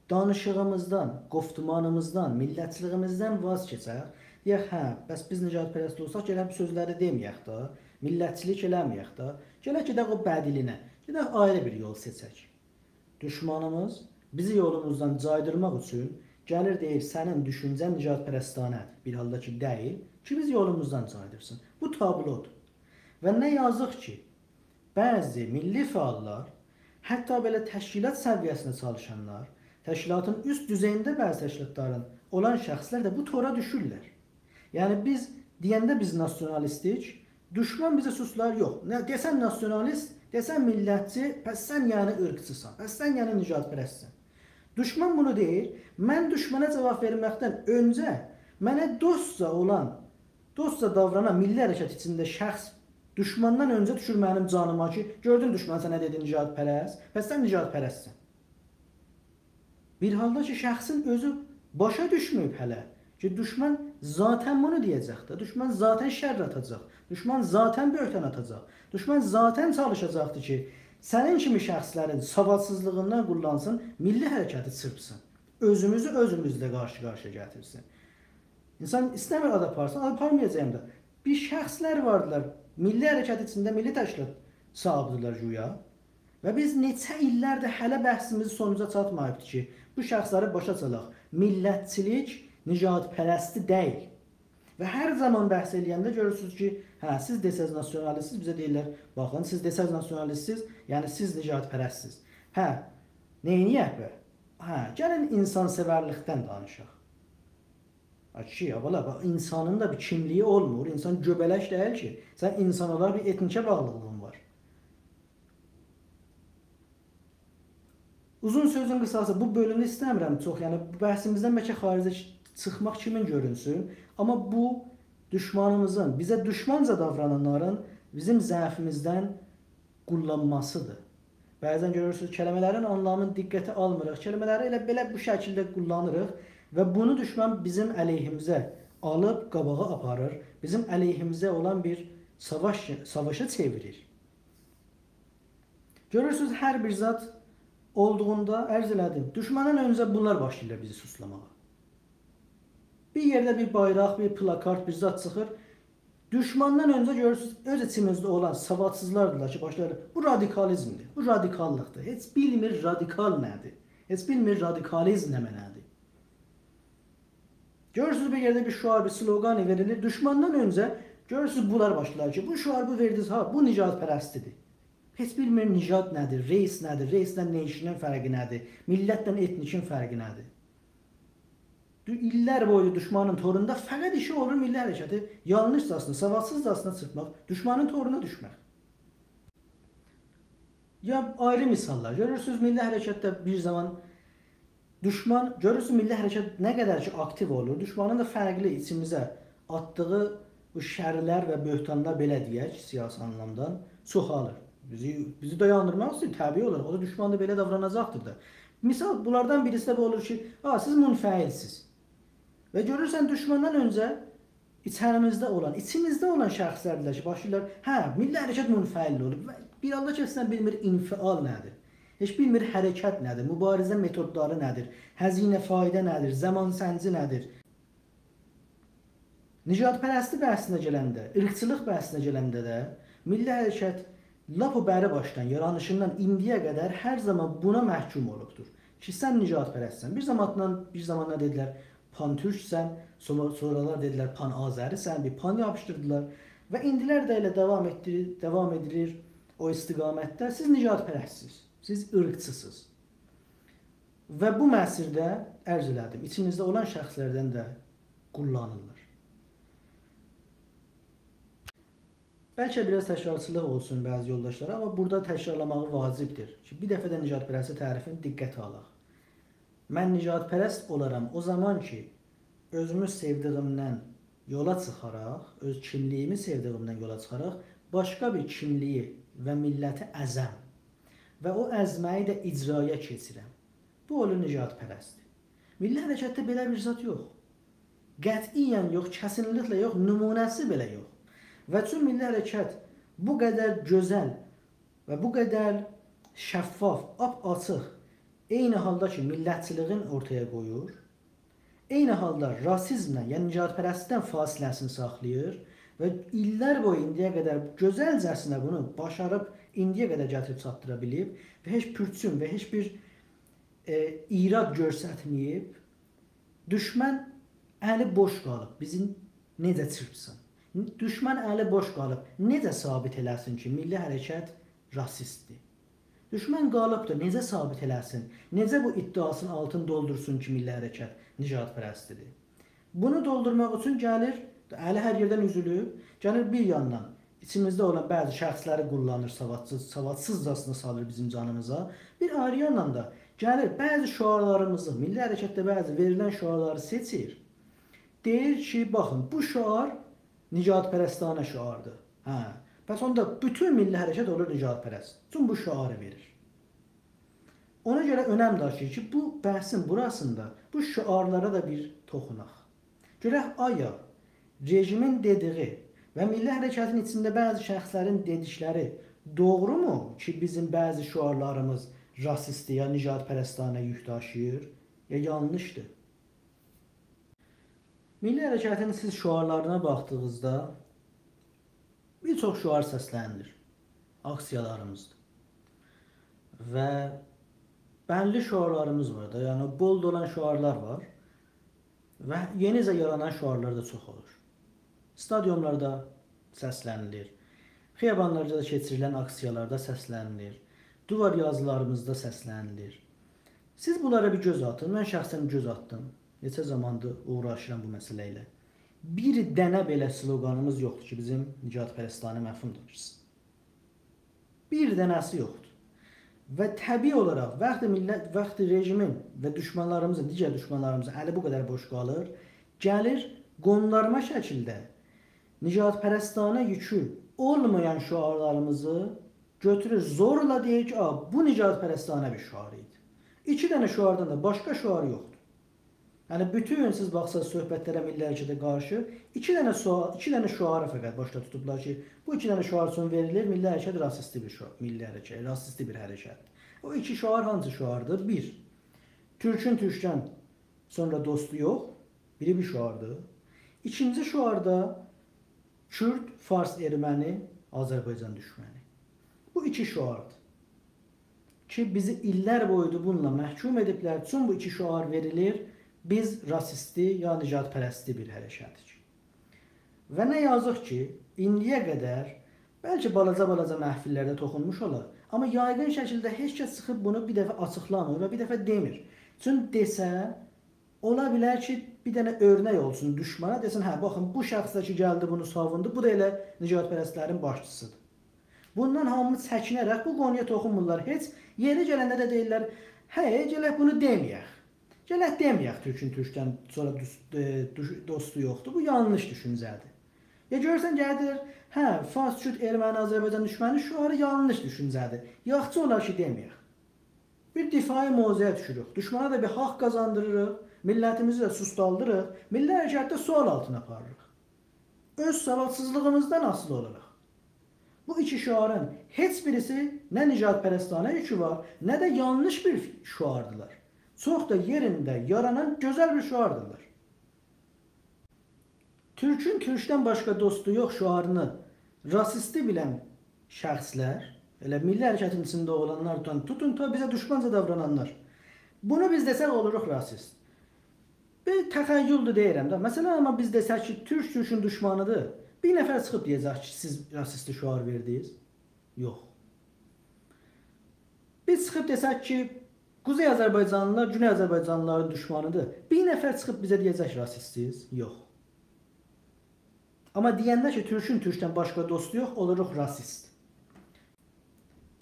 دانیشیغیمیزدان، گفتمانیمیزدان، میللتچیلیگیمیزدن واز کئچک. دئیک، هه، بس بیز نژادپرست اولساق، گرک بو سؤزلری دئمه‌یک ده، میللتچیلیک ائله‌مه‌یک ده. گرک گئدک او بدیلینه، گئدک آیری بیر یول سئچک. دوشمانیمیز بیزی یولوموزدان جایدیرماق اوچون گلیر دئییر، سنین دوشونجه‌ن نژادپرستانه‌دیر. بیر حالدا کی، دئییل کی، بیزی یولوموزدان جایدیرسین. بو تابلودور. و نه یازیق کی، بعضی میللی فعاللار، حتی بئله تشکیلات سویه‌سینده چالیشانلار، تشکیلاتین اوست دوزئیینده بعضی تشکیلاتلارین اولان شخصلر ده بو تورا دوشورلر. یعنی بیز دئینده بیز ناسیونالیستیک، دوشمن بیزه سوچلار یوخ. نه، دئسن ناسیونالیست، دئسن میللتچی، پس سن یعنی عیرقچیسان، پس سن یعنی نژادپرستسن. دوشمن بونو دئییر: «من دوشمنه جاواب وئرمکدن اؤنجه منه دوستجا اولان، دوستجا داورانان میللی حرکت ایچینده شخص دوشمندن اؤنجه دوشور منیم جانیما کی، گؤردون دوشمن سنه دئدی نژادپرست، پس سن نژادپرستسن.» بیر حالدا کی، شخصین اؤزو باشا دوشمه‌ییب هله کی، دوشمن ذاتا بونو دئیه‌جک ده، دوشمن ذاتا شر آتاجاق، دوشمن ذاتا بهتان آتاجاق، دوشمن ذاتا چالیشاجاقدیر کی، سنین کیمی شخصلرین سوادسیزلیغیندان قوللانسین، میللی حرکتی چیرپسین، اؤزوموزو اؤزوموزله قارشی-قارشییا گتیرسین. اینسان ایسته‌میر آد آپارسین، آد آپارمایاجاغام دا. بیر شخصلر واردیلار، میللی حرکت ایچینده میللی تشکیلات صاحیبی‌دیرلر گویا. و بیز نئچه ایللردیر هله بحثیمیز سونوجا چاتماییبدیر کی، بو شخصلری باشا سالاق. میللتچیلیک نژادپرستی دئییل. و هر زامان بحث ائله‌ینده گؤرورسونوز کی، هه، سیز دئسز ناسیونالیستسیز، بیزه دئییرلر: «باخین، سیز دئسز ناسیونالیستسیز، یعنی سیز نژادپرستسیز.» هه، نئینیه‌ک به؟ هه، گلین اینسان‌سئورلیکدن دانیشاق. آی کیشی، یا بالا، باخ، اینسانین دا بیر کیملیگی اولمور. اینسان گؤبلک دئییل کی. سن اینسان اولاراق بیر ائتنیکه باغلیلیغین وار. اوزون سؤزون قیساسی، بو بؤلومو ایسته‌میرم چوخ، یعنی بو بحثیمیزدن بلکه خارجه چیخماق کیمین گؤرونسون. آمما بو دوشمانیمیزین، بیزه دوشمانجا داورانانلارین بیزیم ضعفیمیزدن قوللانماسیدیر. بعضا گؤرورسونوز، کلمه‌لرین آنلامینی دقته آلمیریق. کلمه‌لری ائله بئله بو شکیلده قوللانیریق و بونو دوشمن بیزیم علیهیمیزه آلیب قاباغا آپاریر، بیزیم علیهیمیزه اولان بیر ساواش، ساواشا چئویریر. گؤرورسونوز، هر بیر زاد اولدوغوندا، عرض ائله‌دیم، دوشمندن اؤنجه بونلار باشلاییرلار بیزی سوچلاماغا. بیر یئرده بیر بایراق، بیر پلاکارد، بیر زاد چیخیر. دوشمندن اؤنجه گؤرورسونوز، اؤز ایچیمیزده اولان سوادسیزلاردیلار کی، باشلاییرلار: «بو رادیکالیزمدیر، بو رادیکاللیقدیر.» هئچ بیلمیر رادیکال نه‌دیر. هئچ بیلمیر رادیکالیزم نه معنادیر. گؤرورسونوز، بیر یئرده بیر شعار، بیر سلوگانی وئریلیر. دوشمندن اؤنجه گؤرورسونوز، بونلار باشلاییر کی، بو شعار، بو وئردینیز، ها، بو نژادپرستی‌دیر. هئچ بیلمیر نژاد نه‌دیر، race نه‌دیر، race-له nation-ین فرقی نه‌دیر، میللتله ائتنیکین فرقی نه‌دیر. دو-، ایللر بویو دوشمانین توروندا فقط ایشی اولور میللی حرکتی یانلیشجاسینا، سوادسیزجاسینا چیرپماق، دوشمانین تورونا دوشمک. یا آیری مثاللار. گؤرورسونوز، میللی حرکتده بیر زامان دوشمان، گؤرورسونوز، میللی حرکت نه قدر کی آکتیو اولور، دوشمانین دا فرقلی ایچیمیزه آتدیغی بو شرلر و بهتانلار، بئله دئیک، سیاسی آنلامدان چوخالیر. بیزی، بیزی دایاندیرماق ایسته‌ییر، طبیعی اولاراق. او دا دوشمان دا بئله داوراناجاقدیر دا. مثال، بونلاردان بیریسی ده بو اولور کی، «آ، سیز منفعلسیز.» و گؤرورسن، دوشماندان اؤنجه ایچریمیزده اولان، ایچیمیزده اولان شخصلردیلر کی، باشلاییرلار، هه، میللی حرکت منفعل اولوب. و بیر آللاه کسدن بیلمیر انفعال نه‌دیر. هئچ بیلمیر حرکت نه‌دیر، موباریزه متودلاری نه‌دیر، هزینه فایده نه‌دیر، زامان‌سنجی نه‌دیر. نژادپرستی بحثینه گلنده، عیرقچیلیق بحثینه گلنده ده میللی حرکت لاپ او بری باشدان، یارانیشیندان ایندییه قدر هر زامان بونا محکوم اولوبدور کی، سن نژادپرستسن. بیر زاماندان، بیر زامانلار دئدیلر پان‌تورکسن، سونرا، سونرالار دئدیلر پان‌آذری‌سن، بیر پان یاپیشدیردیلار. و ایندیلر ده ائله داوام ائتدیریر، داوام ائدیلیر او استقامتده. سیز نژادپرستسیز، سیز عیرقچی‌سیز. و بو مسیرده، عرض ائله‌دیم، ایچیمیزده اولان شخصلردن ده قوللانیرلار. بلکه بیر آز تکرارچیلیق اولسون بعضی یولداشلارا، آمما بورادا تکرارلاماغی واجبدیر کی، بیر دفعه ده نژادپرستی تعریفینی دقته آلاق. من نژادپرست اولارام او زامان کی، اؤزومو سئودیییمدن یولا چیخاراق، اؤز کیملیییمی سئودیییمدن یولا چیخاراق، باشقا بیر کیملییی و میللتی ازم و او ازمه‌یی ده اجرایا کئچیرم. بو اولور نژادپرستی. میللی حرکتده بئله بیر زاد یوخ. قطعیاً یوخ، کسینلیکله یوخ، نمونه‌سی بئله یوخ. و چون میللی حرکت بو قدر گؤزل و بو قدر شفاف، آپ‌آچیق، عینی حالدا کی، میللتچیلیگین اورتایا قویور، عینی حالدا راسیزمله، یعنی نژادپرستلیکدن فاصله‌سینی ساخلاییر و ایللر بویو ایندییه قدر گؤزلجه‌سینه بونو باشاریب، ایندییه قدر گتیریب چاتدیرا بیلیب و هئچ پورچون و هئچ بیر، ائ، ایراد گؤسترمه‌ییب، دوشمن الی بوش قالیب، بیزی نئجه چیرپسین؟ دوشمن الی بوش قالیب، نئجه ثابت ائله‌سین کی، میللی حرکت راسیستدیر؟ دوشمن قالیبدیر، نئجه ثابت ائله‌سین؟ نئجه بو ادعاسینین آلتینی دولدورسون کی، میللی حرکت نژادپرستی‌دیر؟ بونو دولدورماق اوچون گلیر، الی هر یئردن اوزولوب، گلیر بیر یاندان ایچیمیزده اولان بعضی شخصلری قوللانیر، سوادسیز، سوادسیزجاسینا سالیر بیزیم جانیمیزا. بیر آیری یاندان دا گلیر، بعضی شعارلاریمیزی، میللی حرکتده بعضی وئریلن شعارلاری سئچیر. دئییر کی، باخین، بو شعار نژادپرستانه شعاردیر. هه، پس اوندا بوتون میللی حرکت اولور نژادپرست. چون بو شعاری وئریر. اونا گؤره اؤنم داشیییر کی، بو بحثین بوراسیندا بو شعارلارا دا بیر توخوناق. گؤرک، آیا رژیمین دئدیگی و میللی حرکتین ایچینده بعضی شخصلرین دئدیکلری دوغرومو کی، بیزیم بعضی شعارلاریمیز راسیستی یا نژادپرستانه یوک داشیییر، یا یانلیشدیر؟ میللی حرکتین سیز شعارلارینا باخدیغینیزدا بیر چوخ شعار سسله‌نیلیر آکسییالاریمیزدا. و بللی شعارلاریمیز وار دا، یعنی بولد اولان شعارلار وار. و یئنیجه یارانان شعارلار دا چوخ اولور. استادیونلاردا سسله‌نیلیر. خیابانلاردا کئچیریلن آکسییالاردا سسله‌نیلیر. دیوار یازیلاریمیزدا سسله‌نیلیر. سیز بونلارا بیر گؤز آتین. من شخصاً گؤز آتدیم. نئچه زاماندیر اوغراشیرام بو مسئله ایله. بیر دنه بئله سلوقانیمیز یوخدور کی، بیزیم نژادپرستانه مفهوم داشیسین. بیر دنه‌سی یوخدور. و طبیعی اولاراق، وقتی میللت، وقتی رژیمین و دوشمانلاریمیزین، دیگر دوشمانلاریمیزین الی بو قدر بوش قالیر، گلیر قوندارما شکیلده نژادپرستانه یوکو اولمایان شعارلاریمیزی گؤتورور، زورلا دئییر کی، «آ، بو نژادپرستانه بیر شعار ایدی.» ایکی دنه شعاردان دا باشقا شعار یوخدور. یعنی، بوتون سیز باخساز صحبتلره میللی حرکته قارشی ایکی دنه سوال، ایکی دنه شعاری فقط باشدا توتوبلار کی، بو ایکی دنه شعار اوچون وئریلیر، میللی حرکت راسیستی بیر شعار، میللی حرکت، راسیستی بیر حرکت. او ایکی شعار هانسی شعاردیر؟ بیر، تورکون تورکدن سونرا دوستو یوخ، بیری بو شعاردیر. ایکینجی شعار دا کورد، فارس، ارمنی، آذربایجان دوشمنی. بو ایکی شعاردیر کی، بیزی ایللر بویودور بونونلا محکوم ائدیبلر. چون بو ایکی شعار وئریلیر، بیز راسیستی یا نژادپرستی بیر حرکتیک. و نه یازیق کی، ایندییه قدر بلکه بالاجا-بالاجا محفیللرده توخونموش اولار، آمما یایغین شکیلده هئچ کس چیخیب بونو بیر دفعه آچیقلامیر و بیر دفعه دئمیر. چون دئسه، اولا بیلر کی، بیر دنه اؤرنک اولسون دوشمانا، دئسین، «هه، باخین، بو شخص ده کی، گلدی بونو ساووندو، بو دا ائله نژادپرستلرین باشچیسیدیر.» بوندان هامی چکینه‌رک بو قونویا توخونمورلار هئچ. یئری گلنده ده دئییرلر، «هه، گلک بونو دئمه‌یک. گلک دئمه‌یک تورکون تورکدن سونرا دوس-، ائ، دوش-، دوستو یوخدور. بو یانلیش دوشونجه‌دیر.» یا گؤرورسن، گلیر، «هه، فارس، کورد، ارمنی، آذربایجان دوشمنی شعاری یانلیش دوشونجه‌دیر. یاخشی اولار کی، دئمه‌یک.» بیر دفاعی موضعه دوشوروک. دوشمانا دا بیر حاق قازاندیریریق، میللتیمیزی ده سوستالدیریق، میللی حرکتی ده سؤال آلتینا آپاریریق. اؤز سوادسیزلیغیمیزدان آسیلی اولاراق. بو ایکی شعارین هئچ بیریسی نه نژادپرستانه یوکو وار، نه ده یانلیش بیر شعاردیلار. چوخ دا یئرینده یارانان گؤزل بیر شعاردیلار. تورکون تورکدن باشقا دوستو یوخ شعارینی راسیستی بیلن شخصلر، ائله میللی حرکتین ایچینده اولانلاردان توتون تا بیزه دوشمانجا داورانانلار. بونو بیز دئسک، اولوروق راسیست. بیر تخیلدور دئییرم ده. مثلا، آمما بیز دئسک کی، تورک تورکون دوشمانیدیر، بیر نفر چیخیب دئیه‌جک کی، سیز راسیستی شعار وئردینیز؟ یوخ. بیز چیخیب دئسک کی، قوزئی آذربایجانلیلار گونئی آذربایجانلیلارین دوشمانیدیر، بیر نفر چیخیب بیزه دئیه‌جک راسیستسیز؟ یوخ. آمما دئینده کی، تورکون تورکدن باشقا دوستو یوخ، اولوروق راسیست.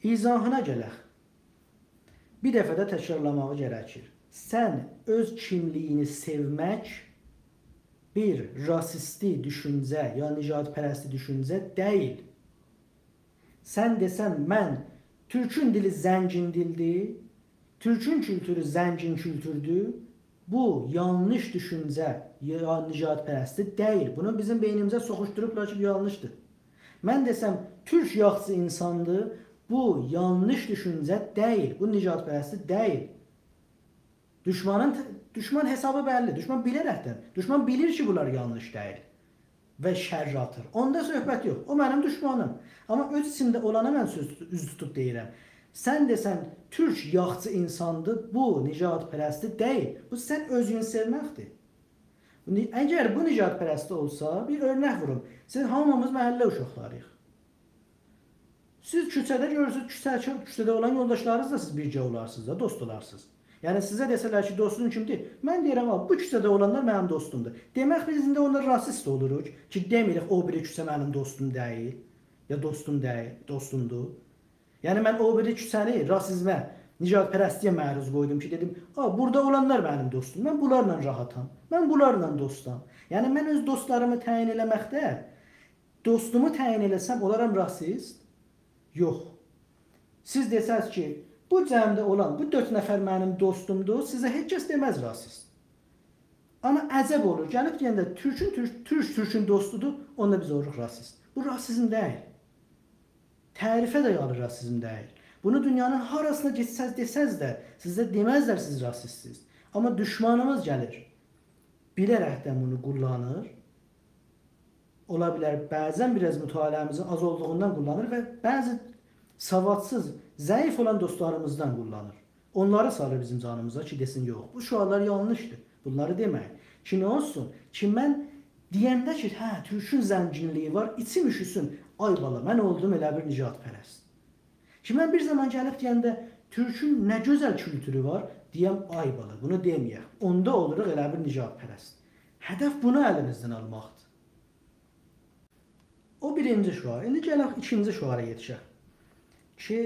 ایضاحینا گلک. بیر دفعه ده تکرارلاماغی گرکیر. سن اؤز کیملیگینی سئومک بیر راسیستی دوشونجه یا نژادپرستی دوشونجه دئییل. سن دئسن، «من، تورکون دیلی زنگین دیلدیر، تورکون کولتورو زنگین کولتوردور»، بو یانلیش دوشونجه یا نژادپرستی دئییل. بونو بیزیم بئینیمیزه سوخوشدوروبلار کی، بو یانلیشدیر. من دئسم، «تورک یاخچی اینساندیر»، بو یانلیش دوشونجه دئییل، بو نژادپرستی دئییل. دوشمانین ت-، دوشمان حسابی بللی. دوشمان بیله‌رکدن. دوشمان بیلیر کی، بونلار یانلیش دئییل و شر آتیر. اوندا صحبت یوخ. او منیم دوشمانیم. آمما اؤز ایچیمده اولانا من سؤز، اوز توتوب دئییرم. سن دئسن، «تورک یاخچی اینساندیر»، بو نژادپرستی دئییل. بو سن اؤزونو سئومکدیر. نی-، اگر بو نژادپرستی اولسا، بیر اؤرنک ووروم. سیز هامیمیز محله اوشاقلارییق. سیز کوچه‌ده گؤرورسونوز، کوچه-، کوچه‌ده اولان یولداشلارینیزلا سیز بیرگه اولارسینیز دا، دوست اولارسینیز. یعنی سیزه دئسه‌لر کی، دوستون کیمدیر؟ من دئییرم، «آ، بو کوچه‌ده اولانلار منیم دوستومدور.» دئمک، بیز ایندی اوندا راسیست اولوروق کی، دئمیریک، «او بیری کوچه منیم دوستوم دئییل، یا دوستوم دئییل، دوستومدور.» یعنی من او بیری کوچه‌نی راسیزمه نژادپرستلییه معروض قویدوم کی، دئدیم: «آ، بورادا اولانلار منیم دوستوم، من بونلارلا راحتام، من بونلارلا دوستام.» یعنی، من اؤز دوستلاریمی تعیین ائله‌مکده دوستومو تعیین ائله‌سم، اولارام راسیست؟ یوخ. سیز دئسز کی، بو جمعده اولان بو دؤرد نفر منیم دوستومدور، سیزه هئچ کس دئمز راسیست. آمما عجب اولور، گلیب دئینده تورکون تورک، تورک تورکون دوستودور، اوندا بیز اولوروق راسیست. بو راسیزم دئییل. تعریفه دایالی راسیزم دئییل. بونو دونیانین هاراسینا گئتسز دئسز ده، سیزه دئمزلر سیز راسیستسیز. آمما دوشمانیمیز گلیر، بیله‌رکدن بونو قوللانیر. اولا بیلر، بعضا بیر آز مطالعه‌میزین آز اولدوغوندان قوللانیر و بعضی سوادسیز، ضعیف اولان دوستلاریمیزدان قوللانیر. اونلاری سالیر بیزیم جانیمیزا کی، دئسین: «یوخ، بو شعارلار یانلیشدیر. بونلاری دئمه‌یین.» کی، نه اولسون؟ کی، من دئینده کی، هه، تورکون زنگینلیگی وار، ایچیم اوشوسون. آی بالا، من اولدوم ائله بیر نژادپرست. کی، من بیر زامان گلیب دئینده تورکون نه گؤزل کولتورو وار، دئیم: «آی بالا، بونو دئمه‌یک.» اوندا اولوروق ائله بیر نژادپرست. هدف بونو الیمیزدن آلماقدیر. او بیرینجی شعار. ایندی گلک ایکینجی شعارا یئتیشک. کی،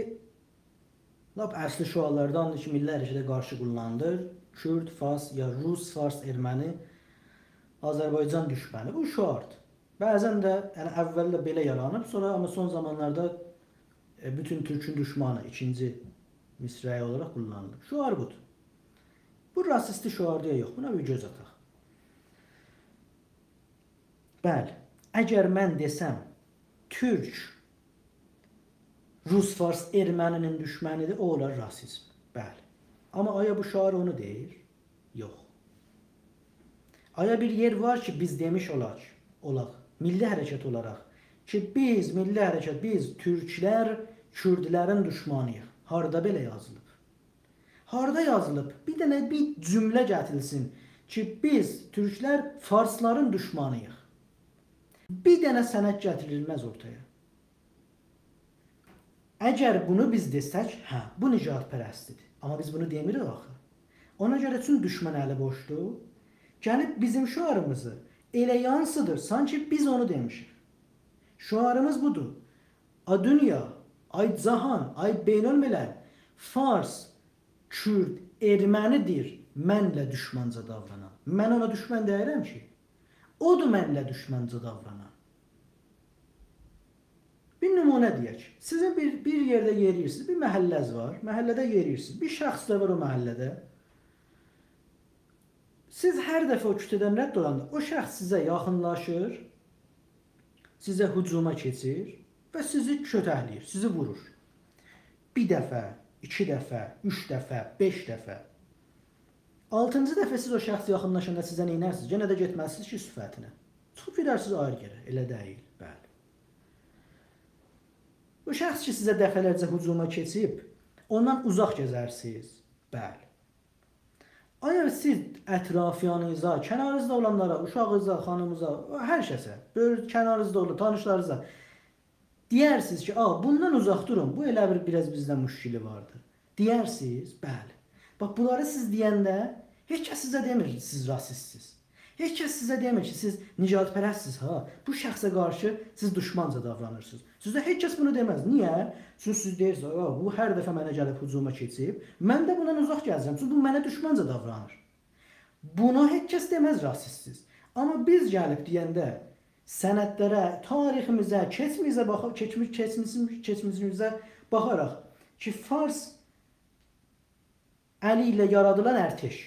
لاپ اصلی شعارلارداندیر کی، میللی حرکته قارشی قوللانیلیر. کورد، فارس، یا روس، فارس، ارمنی، آذربایجان دوشمنی. بو شعاردیر. بعضا ده، یعنی، اولده بئله یارانیب، سونرا، آمما سون زامانلاردا، ائ، بوتون تورکون دوشمانی، ایکینجی مصرعی اولاراق قوللانیلیب. شعار بودور. بو راسیستی شعاردیر یا یوخ، بونا بیر گؤز آتاق. بلی، اگر من دئسم، تورک روس، فارس، ارمنی‌نین دوشمنی‌دیر، او اولار راسیزم. بلی. آمما آیا بو شعار اونو دئییر؟ یوخ. آیا بیر یئر وار کی، بیز دئمیش اولاق، اولاق، میللی حرکت اولاراق کی، بیز، میللی حرکت، بیز تورکلر کوردلرین دوشمانی‌ییق؟ هاردا بئله یازیلیب؟ هاردا یازیلیب؟ بیر دنه بیر جمله گتیریلسین کی، بیز تورکلر فارسلارین دوشمانی‌ییق. بیر دنه سند گتیریلمز اورتایا. اگر بونو بیز دئسک، هه، بو نژادپرستی‌دیر. آمما بیز بونو دئمیریک آخی. اونا گؤره چون دوشمن الی بوشدور، گلیب بیزیم شعاریمیزی ائله یانسیدیر، سانکی بیز اونو دئمیشیک. شعاریمیز بودور: «آی دونیا، آی جهان، آی بین‌الملل، فارس، کورد، ارمنی‌دیر منله دوشمانجا داورانان. من اونا دوشمن دئییرم کی، اودور منله دوشمانجا داورانان.» بیر نمونه دئیک. سیزین بیر، بیر یئرده یئرییرسینیز، بیر محله‌ز وار، محله‌ده یئرییرسینیز، بیر شخص ده وار او محله‌ده. سیز هر دفعه او کوچه‌دن رد اولاندا، او شخص سیزه یاخینلاشیر، سیزه هجوما کئچیر و سیزی کؤتکله‌ییر، سیزی وورور. بیر دفعه، ایکی دفعه، اوچ دفعه، بئش دفعه. آلتینجی دفعه سیز او شخص یاخینلاشاندا سیزه نئینرسینیز؟ یئنه ده گئتمزسینیز کی، صیفتینه. چیخیب گئدرسینیز آیری یئره. ائله دئییل؟ بلی. بو شخص کی، سیزه دفعه‌لرجه هجوما کئچیب، اوندان اوزاق گزرسینیز؟ بلی. آیا سیز اطرافیانیزا، کنارینیزدا اولانلارا، اوشاغینیزا، خانیمینیزا، هر کسه، بؤیور-، کنارینیزدا اولان تانیشلارینیزا دئیرسینیز کی، «آ، بوندان اوزاق دورون، بو ائله بیر، بیر آز بیزدن مشکلی واردیر»؟ دئیرسینیز؟ بلی. باخ، بونلاری سیز دئینده هئچ کس سیزه دئمیر سیز راسیستسیز. هئچ کس سیزه دئمیر کی، سیز نژادپرستسیز، ها. بو شخصه قارشی سیز دوشمانجا داورانیرسینیز. سیزه هئچ کس بونو دئمز. نییه؟ چونکی سیز دئییرسینیز: «آ، بو هر دفعه منه گلیب هجوما کئچیب، من ده بوندان اوزاق گزه‌جم، چونکی بو منه دوشمانجا داورانیر.» بونو هئچ کس دئمز راسیستسیز. آمما بیز گلیب دئینده سندلره، تاریخیمیزه، کئچمیشیمیزه باخا-، کئچمی-، کئچمیشیم-، کئچمیشیمیزه باخاراق کی، فارس الی ایله یارادیلان ارتش،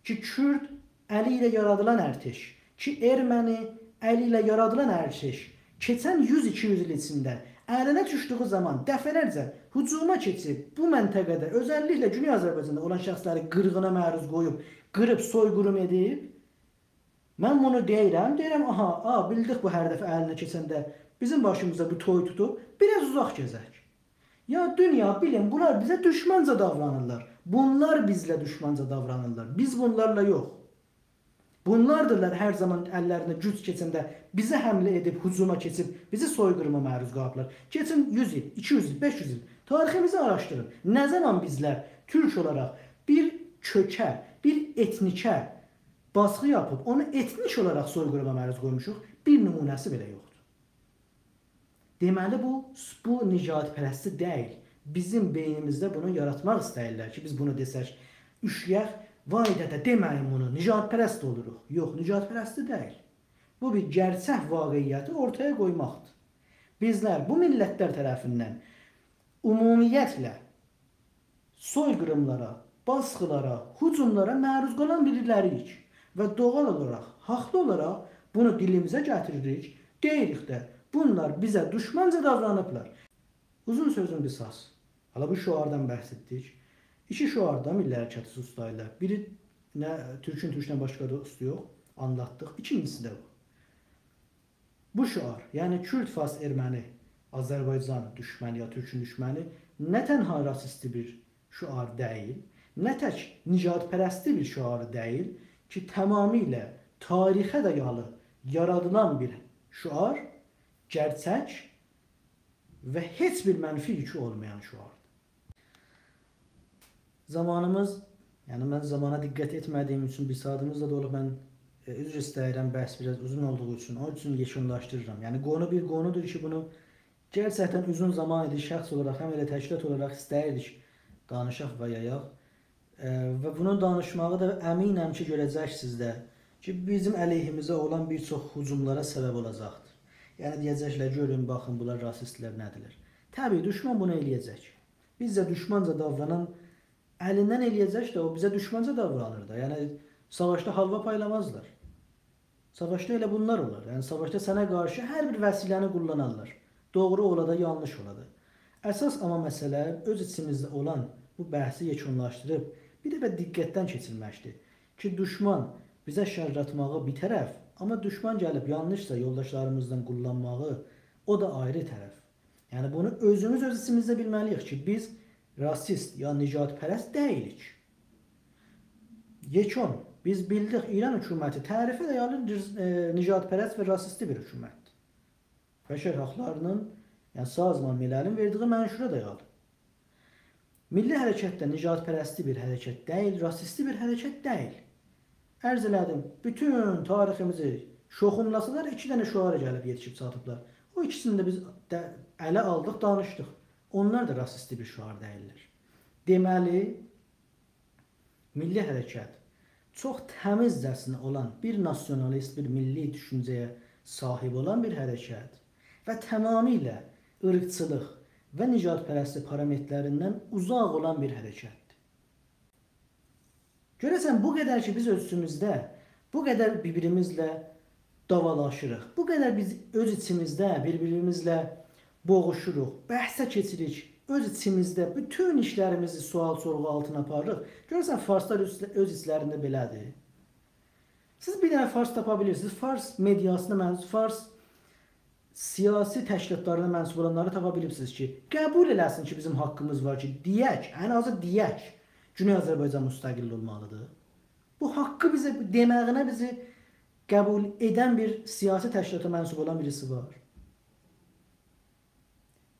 کی، کورد الی ایله یارادیلان ارتش، کی، ارمنی الی ایله یارادیلان ارتش کئچن یوز، ایکی یوز ایل ایچینده الینه دوشدویو زامان دفعه‌لرجه هجوما کئچیب، بو منطقه‌ده، اؤزللیکله گونئی آذربایجاندا اولان شخصلری قیرغینا معروض قویوب، قیریب، سوی‌قیریم ائدیب، من بونو دئییرم، دئییرم، آها، آ، بیلدیک بو هر دفعه الینه کئچنده بیزیم باشیمیزا بو توی توتوب، بیر آز اوزاق گزک. یا دونیا، بیلین، بونلار بیزه دوشمانجا داورانیرلار. بونلار بیزله دوشمانجا داورانیرلار. بیز بونلارلا یوخ. بونلاردیرلار هر زامان اللرینه گوج کئچنده بیزه حمله ائدیب، هجوما کئچیب، بیزی سوی‌قیریما معروض قالیبلار. کئچن یوز ایل، ایکی یوز ایل، بئش یوز ایل تاریخیمیزی آراشدیرین. نه زامان بیزلر تورک اولاراق بیر کؤکه، بیر ائتنیکه باسقی یاپیب، اونو ائتنیک اولاراق سوی‌قیریما معروض قویموشوق، بیر نمونه‌سی بئله یوخدور. دئمه‌لی، بو، بو نژادپرستی دئییل. بیزیم بئینیمیزده بونو یاراتماق ایسته‌ییرلر کی، بیز بونو دئسک، اوشویک، «وای دده، دئمه‌یین بونو، نژادپرست اولوروق.» یوخ، نژادپرستی دئییل. بو بیر گئرچک واقعیتی اورتایا قویماقدیر. بیزلر بو میللتلر طرفیندن عمومیتله سوی‌قیریملارا، باسقیلارا، هجوملارا معروض قالان بیریلری‌ییک و دوغال اولاراق، حاقلی اولاراق بونو دیلیمیزه گتیریریک، دئییریک ده، بونلار بیزه دوشمانجا داورانیبلار. اوزون سؤزون قیساسی. حالا بو شعاردان بحث ائتدیک. ایکی شعار دا میللی حرکتی سوسلاییرلار. بیری نه، تورکون تورکدن باشقا دوستو یوخ، آنلاتدیق. ایکینجیسی ده بو. بو شعار، یعنی کورد، فارس، ارمنی، آذربایجان دوشمنی یا تورکون دوشمنی نه تنها راسیستی بیر شعار دئییل، نه تک نژادپرستی بیر شعار دئییل کی، تمامیله تاریخه دایالی یارادیلان بیر شعار، گئرچک و هئچ بیر منفی یوکو اولمایان شعاردیر. زامانیمیز، یعنی من زامانا دقت ائتمه‌دیییم اوچون بیر ساعاتیمیز دا دولوب، من، ائ، عذر ایسته‌ییرم، بحث بیر آز اوزون اولدوغو اوچون، اونون اوچون یئکونلاشدیریرام. یعنی قونو بیر قونودور کی، بونو گئرچکدن اوزون زامان ایدی، شخص اولاراق، هم ائله تشکیلات اولاراق ایسته‌ییردیک دانیشاق و یایاق. ائ، و بونون دانیشماغی دا امینم کی، گؤره‌جکسینیز ده کی، بیزیم علیهیمیزه اولان بیر چوخ هجوملارا سبب اولاجاقدیر. یعنی دئیه‌جکلر، «گؤرون، باخین، بونلار راسیستلر نه‌دیرلر.» طبیعی، دوشمن بونو ائله‌یه‌جک. بیزه دوشمانجا داورانان الیندن ائله‌یه‌جک ده، او بیزه دوشمانجا داورانیر دا. یعنی ساواشدا حالوا پایلامازلار. ساواشدا ائله بونلار اولار. یعنی ساواشدا سنه قارشی هر بیر وسیله‌نی قوللانارلار. دوغرو اولا دا، یانلیش اولا دا. اساس آمما مسئله اؤز ایچیمیزده اولان بو بحثی یئکونلاشدیریب، بیر دفعه دقتدن کئچیرمکدیر کی، دوشمان بیزه شر آتماغی بیر طرف، آمما دوشمان گلیب یانلیشسا یولداشلاریمیزدان قوللانماغی، او دا آیری طرف. یعنی بونو اؤزوموز اؤز ایچیمیزده بیلمه‌لی‌ییک کی، بیز راسیست یا نژادپرست دئییلیک. یئکون، بیز بیلدیک، ایران حکومتی تعریفه دایالی نژ-، ائ، نژادپرست و راسیستی بیر حکومتدیر. بشر حاقلاری‌نین، یعنی سازمان مللین وئردیگی منشورا دایالی. میللی حرکت ده نژادپرستی بیر حرکت دئییل، راسیستی بیر حرکت دئییل. عرض ائله‌دیم، بوتون تاریخیمیزی شوخوملاسالار، ایکی دنه شعارا گلیب یئتیشیب چاتیبلار. او ایکیسینی ده بیز ده اله آلدیق، دانیشدیق. اونلار دا راسیستی بیر شعار دئییللر. دئمه‌لی، میللی حرکت چوخ تمیزجه‌سینه اولان بیر ناسیونالیست، بیر میللی دوشونجه‌یه صاحیب اولان بیر حرکت و تمامیله عیرقچیلیق و نژادپرستی پارامترلریندن اوزاق اولان بیر حرکتدیر. گؤره‌سن، بو قدر کی، بیز اؤز ایچیمیزده بو قدر بیر-بیریمیزله داوالاشیریق، بو قدر بیز اؤز ایچیمیزده بیر-بیریمیزله بوغوشوروق، بحثه کئچیریک، اؤز ایچیمیزده بوتون ایشلریمیزی سؤال-سورغو آلتینا آپاریریق. گؤره‌سن، فارسلار اؤز، اؤز ایچلرینده بئله‌دیر؟ سیز بیر دنه فارس تاپا بیلیرسینیز، فارس مئدیاسینا منسوب، فارس سیاسی تشکیلاتلارینا منسوب اولانلاری تاپا بیلیبسینیز کی، قبول ائله‌سین کی، بیزیم حاققیمیز وار کی، دئیک، ان آزی دئیک، گونئی آذربایجان مستقل اولمالیدیر. بو حاققی بیزه، بو دئمه‌یینه بیزی قبول ائدن بیر سیاسی تشکیلاتا منسوب اولان بیریسی وار؟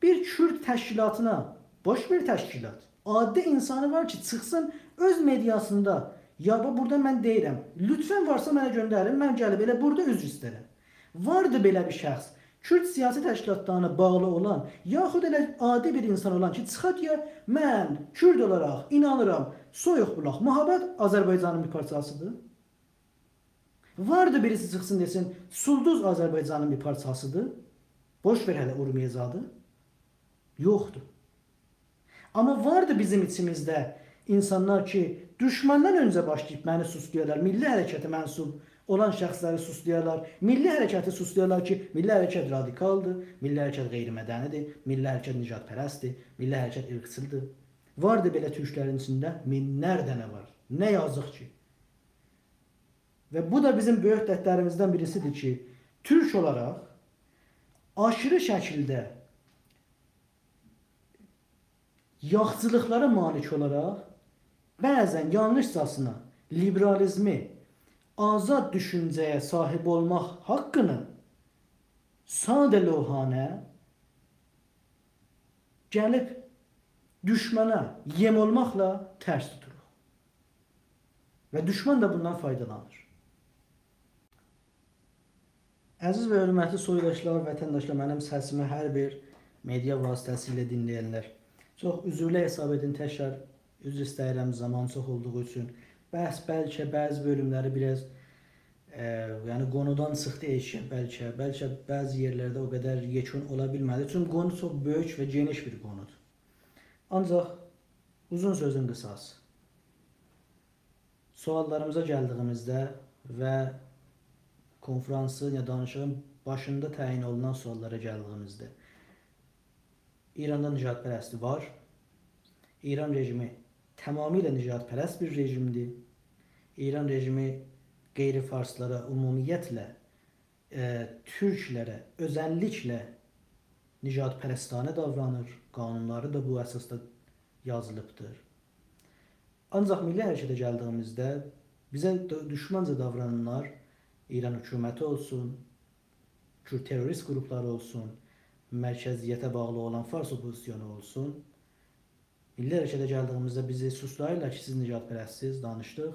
بیر کورد تشکیلاتینا، بوش وئر تشکیلات، عادی اینسانی وار کی، چیخسین اؤز مئدیاسیندا، یا، باخ، بورادا من دئییرم، لطفاً وارسا منه گؤندرین، من گلیب ائله بورادا عذر ایسته‌ییرم. واردی بئله بیر شخص، کورد سیاسی تشکیلاتلارینا باغلی اولان، یاخود ائله عادی بیر اینسان اولان کی، چیخا دئیه، «من کورد اولاراق اینانیرام، سویوق بولاق، مهاباد آذربایجانین بیر پارچاسیدیر»؟ واردی بیریسی چیخسین دئسین، «سولدوز آذربایجانین بیر پارچاسیدیر»؟ بوش وئر هله اورمیه زادی. یوخدور. آمما واردی بیزیم ایچیمیزده اینسانلار کی، دوشماندان اؤنجه باشلاییب منی سوچلایارلار، میللی حرکته منسوب اولان شخصلری سوچلایارلار، میللی حرکتی سوچلایارلار کی، میللی حرکت رادیکالدیر، میللی حرکت غیرمدنی‌دیر، میللی حرکت نژادپرستدیر، میللی حرکت عیرقچیلدیر. واردی بئله تورکلرین ایچینده مینلر دنه وار. نه یازیق کی. و بو دا بیزیم بؤیوک دردلریمیزدن بیریسیدیر کی، تورک اولاراق آشیری شکیلده یاخچیلیقلارا مالیک اولاراق بعضاً یانلیشجاسینا لیبرالیزمی، آزاد دوشونجه‌یه صاحیب اولماق حاققینی ساده‌لوحانه گلیب دوشمانا یئم اولماقلا ترس توتوروق. و دوشمن ده بوندان فایدالانیر. عزیز و حؤرمتلی سویداشلار، وطنداشلار، منیم سسیمی هر بیر مئدیا واسطه‌سیله دینله‌ینلر. چوخ عذرلو حساب ائدین، تکرار عذر ایسته‌ییرم زامان چوخ اولدوغو اوچون. بحث بلکه بعضی بؤلوملری بیر آز، ائ، یعنی قونودان چیخدی ائشییه بلکه. بلکه بعضی یئرلرده او قدر یئکون اولا بیلمه‌دی. چونکی قونو چوخ بؤیوک و گئنیش بیر قونودور. آنجاق اوزون سؤزون قیساسی، سؤاللاریمیزا گلدیییمیزده و کنفرانسین یا دانیشیغین باشیندا تعیین اولونان سؤاللارا گلدیییمیزده، ایراندا نژادپرستی وار. ایران رژیمی تمامیله نژادپرست بیر رژیمدیر. ایران رژیمی غیر فارسلارا عمومیتله، ائ، تورکلره اؤزللیکله نژادپرستانه داورانیر. قانونلاری دا بو اساسدا یازیلیبدیر. آنجاق میللی حرکته گلدیییمیزده بیزه دو-، دوشمنجه داورانانلار، ایران حکومتی اولسون، کورد تروریست قروپلاری اولسون، مرکزیته باغلی اولان فارس اوپوزیسیونو اولسون، میللی حرکته گلدیییمیزده بیزی سوچلاییرلار کی، سیز نژادپرستسیز، دانیشدیق.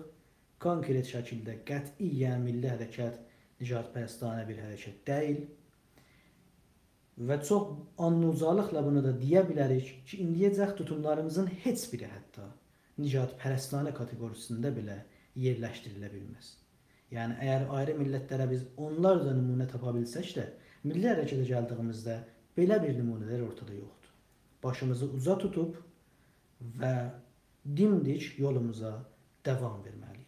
کونکرئت شکیلده قطعیاً میللی حرکت نژادپرستانه بیر حرکت دئییل. و چوخ آلنی اوجالیقلا بونو دا دئیه بیلریک کی، ایندییه‌جک توتوملاریمیزین هئچ بیری حتی نژادپرستانه کاتئقوریسینده بئله یئرلشدیریله بیلمز. یعنی، اگر آیری میللتلره بیز اونلارجا نمونه تاپا بیلسک ده، میللی حرکته گلدیییمیزده بئله بیر نمونه‌لر اورتادا یوخدور. باشیمیزی اوجا توتوب و دیمدیک یولوموزا داوام وئرمه‌لی‌ییک.